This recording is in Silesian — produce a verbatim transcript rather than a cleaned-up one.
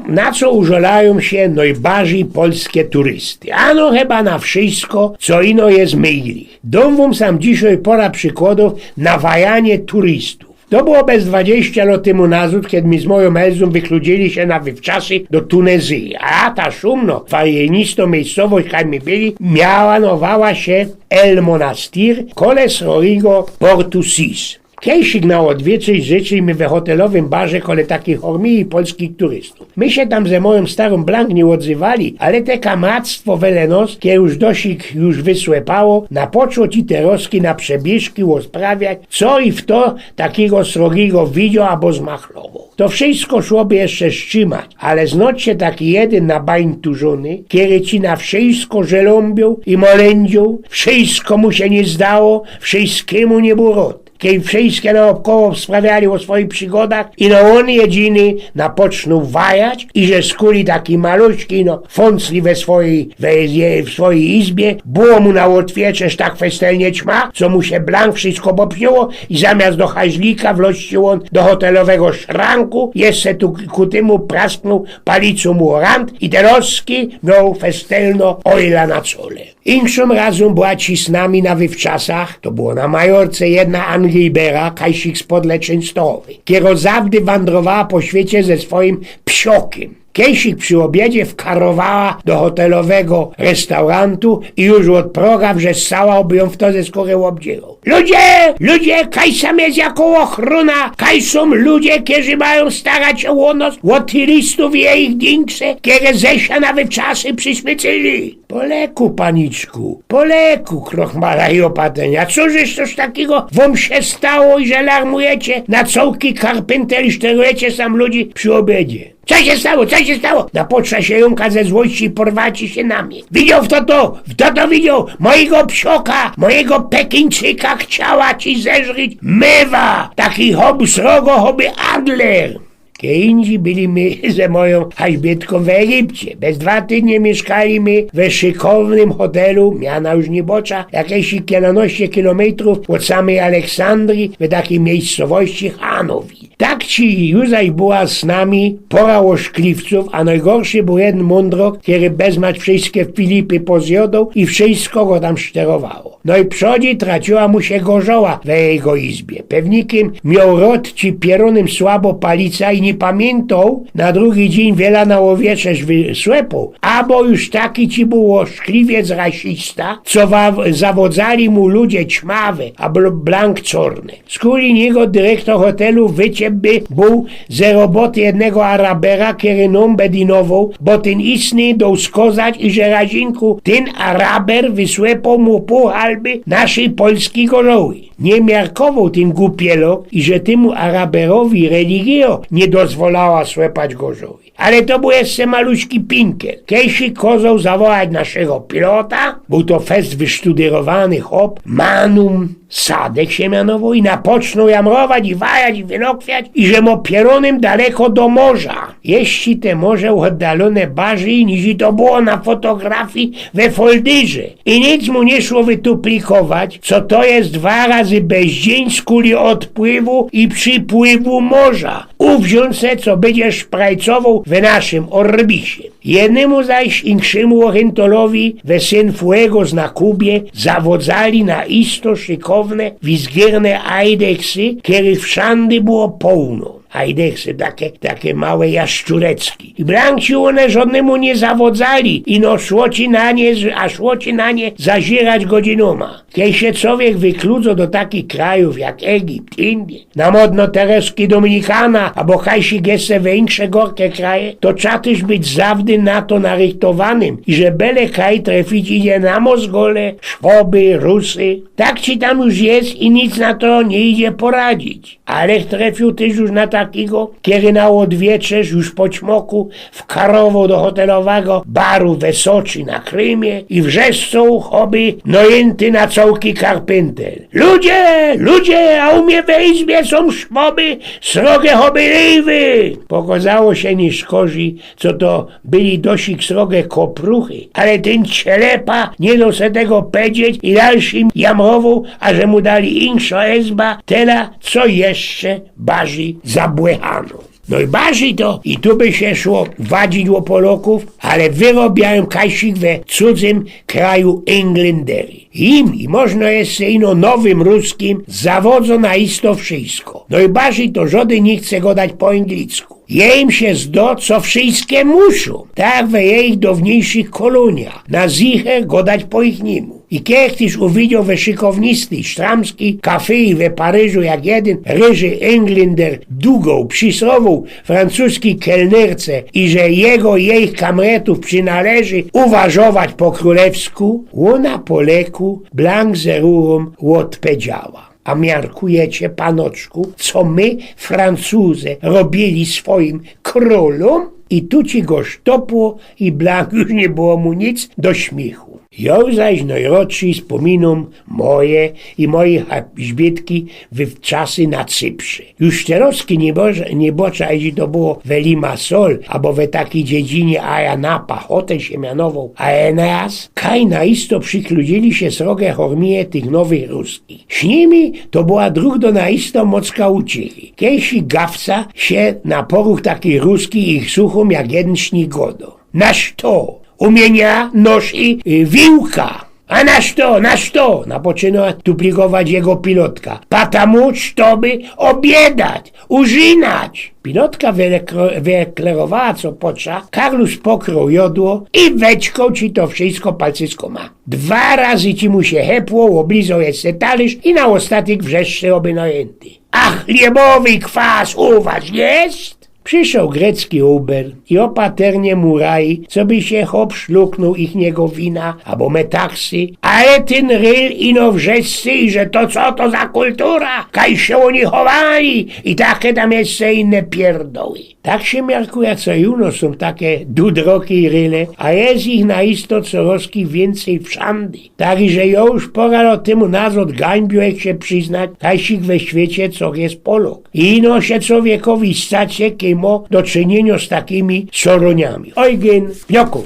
Na co użŏlajōm sie nojbardzij polske turysty? Ano chyba na wszysko, co ino je mejlich. Dōm wōm sam dzisiej pora przikłodōw na wajanie turystōw. To było bez dwadziścia lot tymu nazŏd, kej my z mojōm Elzōm wykludzili sie na wywczasy do Tunezyje. A ta szumno, fajnistŏ miyjscowość, kaj my byli, mianowała sie El Monastir, kole srogigo Portu Sis. Kejsik na ôdwieczej życzył mi we hotelowym barze kole takich hormijich polskich turystōw. My sie tam ze mojōm starōm blank niy ôdzywali, ale te kamractwo wele nŏs, kej już dosik już wysłepało, napoczło ci te roski na przebieżki ôsprawiać, co i fto takigo srogigo widzioł abo zmachlowoł. To wszysko szłoby jeszcze strzimać, ale znŏd sie taki jedyn nabańturzōny, kery ci na wszysko żelōmbioł i molyndżoł, wszysko mu sie niy zdało, wszyskimu niy bōł rŏd. Kej wszyjske naôbkoło sprawiali ô swojich przigodach, ino ôn jedziny napocznoł wajać i że skuli taki maluśki, no, fōncli we swojij, we, je, w swojij izbie, było mu na ôdwieczerz tak festelnie ćma, co mu sie blank wszysko popsniło i zamiast do haźlika wlŏzł sie ôn do hotelowego szranku, jeszcze tu ku tymu prasknōł palicōm ô rant i terŏzki mioł festelno ôjla na cole. Inkszym razōm była ci z nami na wywczasach, to było na Majorce, jedna Anglibera, kajsik spod Leczynstowy, kero zawdy wandrowała po świecie ze swojim psiokym. Kejsik przi ôbiedzie wkarowała do hotelowego restaurantu i już ôd proga wrzeszczała, ôby jōm fto ze skōry ôbdzierōł. Ludzie, ludzie, kaj sam je jako ôchrōna, kaj sōm ludzie, kerzy majōm starać sie ô nos, ô turystōw i jejich dinksze, kere zesia na wywczasy przysmycyli. Po leku, paniczku, po leku, krochmala i ôpatynio. Cożeż coś takigo wōm sie stało, iże larmujecie na cołki karpyntel i szterujecie sam ludzi przi ôbiedzie? Co sie stało? Co sie stało? Napoczła sie Jōnka ze złości i porwała ci sie na mie. Widzioł fto to? Fto to widzioł? Mojigo psioka, mojigo Pekińczyka chciała ci zeżryć mywa. Taki hob srogo, hoby adler. Kej indzi byli my ze mojōm haźbitkōm w Egipcie. Bez dwa tydnie miyszkali my we szykownym hotelu, miana już niy bocza, jakeś kielanŏście kilometrōw ôd samyj Aleksandrii, we takij miyjscowości Hanowi. Tak ci już zaś była z nami pora ôszkliwcōw, a nojgorszy bōł jedyn mōndrok, kery bezmać wszyjske filipy pozjŏdoł i wszyjsko go tam szterowało. Nojprzodzi traciła mu sie gorzoła we jego izbie. Pewnikym mioł rŏd ci pierōnym słabo palica i niy pamiyntōł na drugi dziyń, wiela na ôdwieczerz wysłepoł, abo już taki ci bōł ôszkliwiec rasista, co wa-, zawodzali mu ludzie ćmawe, abo blank czŏrne. Skuli niego dyrektōr hotelu wyciepnōł bōł ze roboty jednego Arabera, kery nōm bedinowoł, bo tyn istny doł skŏzać, iże razinku tyn Araber wysłepoł mu pōł halby naszyj polskij gorzoły. Niy miarkowoł tyn gupielok, iże tymu Araberowi religijŏ niy dozwolała słepać gorzoły. Ale to bōł jeszcze maluśki pinkel. Kejsik kozoł zawołać naszego pilota, bōł to fest wysztuderowany chop, Manum Sadek sie mianowoł, i napocznōł jamrować i wajać i wylokwiać, iże mo pierōnym daleko do morza. Jeści te morze ôddalōne bardzij, niźli to było na fotografii we foldyrze. I nic mu niy szło wytuplikować, co to je dwa razy bez dziyń skuli ôdpływu i przipływu morza. Uwziōn se, co bydziesz szprajcowoł we naszym Orbisie. Jednymu zaś inkszymu ôryntolowi we Cienfuegos na Kubie zawodzali na isto szykowne, wizgierne ajdeksy, kerych wszandy było połno. Ajdeksy, take, take małe jaszczurecki. I blank ci ône żŏdnymu niy zawodzali, ino szło ci na nie, a szło ci na nie zazirać godzynōma. Kej sie czowiek wykludzo do takich krajōw jak Egipt, Indie, na modno terŏzki Dominikana, abo kajsik jeszcze we inksze gorke kraje, to trza tyż być zawdy na to narychtowanym, iże bele kaj trefić idzie na Mozgole, Szwoby, Rusy. Tak ci tam już je i nic na to niy idzie poradzić. Alech trefiōł tyż już na takigo, kery na ôdwieczerz już po ćmoku wkarowoł do hotelowego baru we Soczi na Krymie i wrzeszczoł, choby nojynty na cołki karpyntel. Ludzie, ludzie, a u mie we izbie sōm Szwoby, sroge choby ryjwy! Pokŏzało sie niy szkorzij, co to byli dosik sroge kopruchy, ale tyn cielepa niy doł se tego pedzieć i dalszym jamrowoł, a że mu dali inkszŏ izba, tela, co jeszcze bardzij zabłechano. Nojbardzij to, i tu by sie szło wadzić ô Polokōw, ale wyrobiyōm kajsik we cudzym kraju Englyndery. Im i można jeszcze ino nowym Ruskim zawodzo na isto wszysko. Nojbardzij to żodyn niy chce godać po anglicku. Jejym sie zdo, co wszyjske muszōm. Tak we jejich downiyjszych kolōniach na zicher godać po ichnimu. I kej tyż uwidzioł we szykownystyj sztramskij kafyji we Paryżu, jak jedyn ryży Englynder dugoł przisowoł francuskij kelnerce i że jego jejich kamretōw przinależy uważować po krōlewsku, ôna po leku blank ze rurōm ôdpedziała: „A miarkujecie, panoczku, co my, Francuze, robiyli swojim krōlōm?” I tu ci go sztopło i blank, już niy było mu nic do śmiychu. Jŏ zaś nojrodszyj spōminōm moje i mojij Elżbietki w czasy na Cyprze. Już terŏzki niy bocza, niy bocza, jeźli to było we Limassol abo we takij dziedzinie Ayia Napa, hotel sie mianowoł Aeneas, kaj na isto przikludziyli sie srogie hormije tych nowych Ruskich. Z nimi to była drōg do na isto mocka uciychy. Kejsik gawca sie na poruch takich Ruskich, ich suchōm, jak jedyn z nich godo: „Na szto? U mie nōsz i, y, wiłka.” „A na szto, na szto?” napoczyna tuplikować jego pilotka. „Patamu, sztoby obiedać, urzynać.” Pilotka wyekro-, wyeklerowała, co potrza, Karlus pokroł jodło i weckoł ci to wszysko palcyskōma. Dwa razy ci mu sie hepło, ôblizoł jeszcze talyż i na ôstatek wrzeszczy ôbynajynty: „A chlebowy kwas u was jest?” Przyszoł grecki Uber i ôpaternie mu raj, coby sie chop szluknōł ichniego wina abo metaksy, ale tyn ryl ino wrzeszczy, i że to co to za kultura, kaj sie ôni chowali, i take tam jeszcze inne pierdoły. Tak sie miarkuje, co i u nŏs sōm take dudroki i ryle, a jest ich na isto corŏz wiyncyj wszandy. Tak iże jŏ już pŏra lŏt tymu nazŏd gańbiōł sie przyznać, kajsik we świecie coch jest Polok. I ino sie człowiekowi szace, kej mŏ do czyniynio z takimi sorōniami. Eugyn Pniokōw.